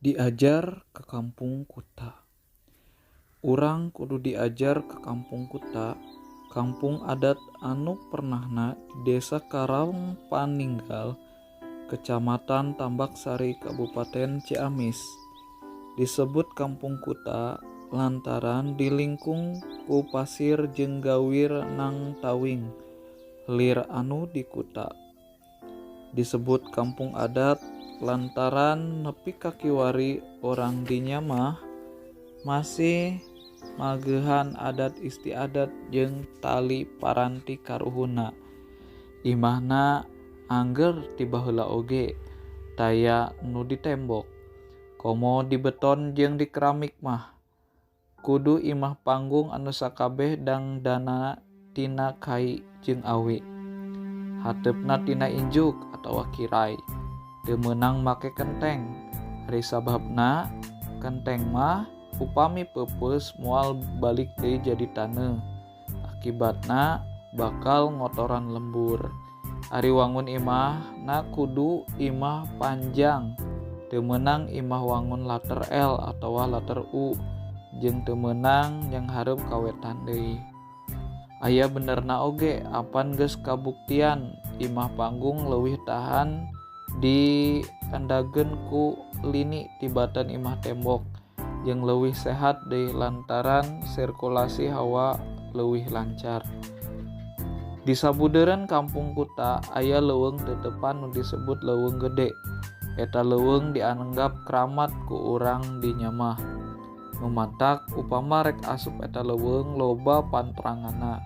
Diajar ka Kampung Kuta. Urang kudu diajar ka Kampung Kuta, kampung adat anu pernahna di Desa Karangpaninggal, Kecamatan Tambaksari, Kabupaten Ciamis. Disebut Kampung Kuta lantaran dilingkung ku pasir jeung gawir nang tawing lir anu di kuta. Disebut kampung adat lantaran nepi ka kiwari urang dinya mah masih mageuhan adat istiadat jeung tali paranti karuhunna. Imahna angger ti baheula oge taya nu ditembok, komo dibeton jeung dikeramik mah. Kudu imah panggung anu sakabeh dangdanna tina kai jeung awi. Hateupna tina injuk atawa kirai. Teu meunang make kenteng, ari sababna kenteng mah upami peupeus moal balik deui jadi taneuh, akibatna bakal ngotoran lembur. Ari wangun imahna kudu imah panjang, teu meunang imah wangun later L atawa later U jeung teu meunang nyanghareup ka wetan deui. Aya benerna oge apan geus kabuktian imah panggung leuwih tahan diendageun ku lini tibatan imah tembok jeung leuwih sehat deui lantaran sirkulasi hawa leuwih lancar. Di sabudeureun Kampung Kuta aya leuweung teuteupan nu disebut Leuweung Gede. Eta leuweung dianggap keramat ku urang dinya mah. Nu matak upama rek asup eta leuweung loba pantranganna.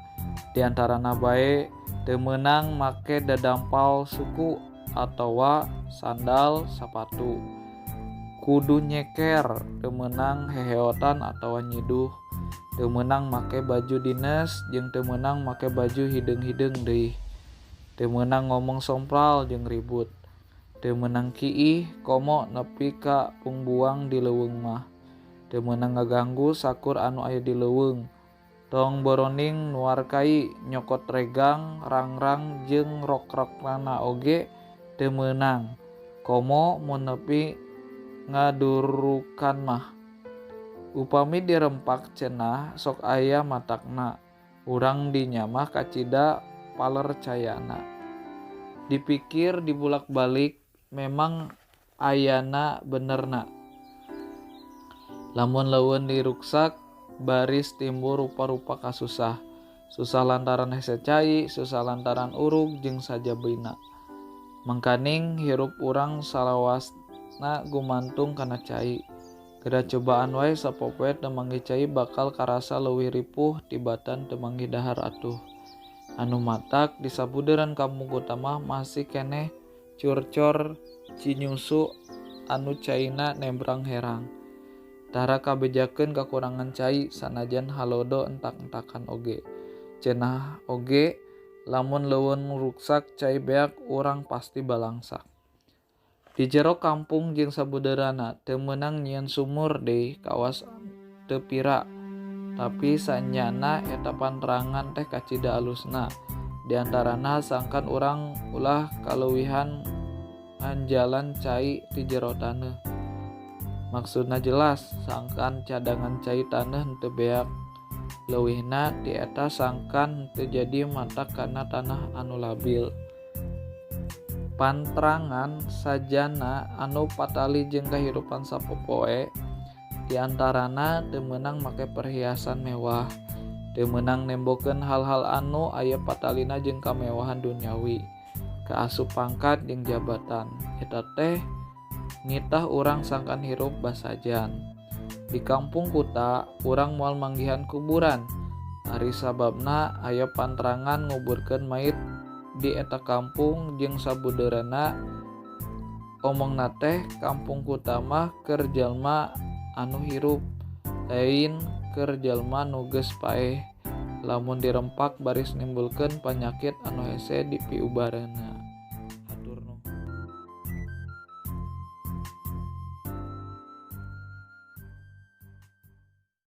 Di antarana bae teu meunang make dadampal suku atawa sandal sapatu. Kudu nyeker, teu meunang heheotan atawa nyiduh, teu meunang make baju dines jeung teu meunang make baju hideung-hideung deui. Teu meunang ngomong sompral jeung ribut. Teu meunang kiih komo nepi ka pungbuang di leuweung mah. Teu meunang ngaganggu sakur anu aya di leuweung. Tong boroning nuar kai, nyokot regang, rangrang jeung rok-rokna oge teu meunang. Komo mun nepi ngadurukan mah. Upami dirempak cenah sok aya matakna. Urang dinya mah kacida palercayana. Dipikir dibulak-balik memang ayana benerna. Lamun leuweung diruksak baris timbul rupa-rupa kasusah. Susah lantaran hese cai, susah lantaran urug jeung sajabina. Mangkaning hirup urang salawasna gumantung kana cai. Geura cobaan wae sapopoe teu manggih cai bakal karasa leuwih ripuh tibatan teu manggih dahar atuh. Anu matak di sabudeureun Kampung Kuta mah masih keneh curcor cinyusu anu caina nembrang herang. Tara kabejakeun kakurangan cai sanajan halodo entak-entakan oge. Cenah oge lamun leuweung ruksak cai beak urang pasti balangsak. Di jero kampung jeung sabudeureunna teu meunang nyieun sumur deui kawas teu pira. Tapi sanyana eta pantrangan teh kacida alusna. Di antarana sangkan urang ulah kaleuwihan anjalan cai ti jero taneuh. Maksudna jelas sangkan cadangan cai taneuh henteu beak. Leuwihna ti eta sangkan henteu jadi matak kana tanah anu labil. Pantrangan sajana anu patali jeung kahirupan sapopoe di antarana teu meunang make perhiasan mewah, teu meunang nembokeun hal-hal anu aya patalina jeung kamewahan duniawi, kaasup pangkat jeung jabatan. Eta teh nitah urang sangkan hirup basajan. Di Kampung Kuta urang moal manggihan kuburan. Ari sababna aya pantrangan nguburkeun mayit di eta kampung jeung sabudeureunna omongna teh Kampung Kuta mah keur jalma anu hirup, lain keur jalma nu geus paeh. Lamun dirempak baris nimbulkeun panyakit anu hese dipiubareunna.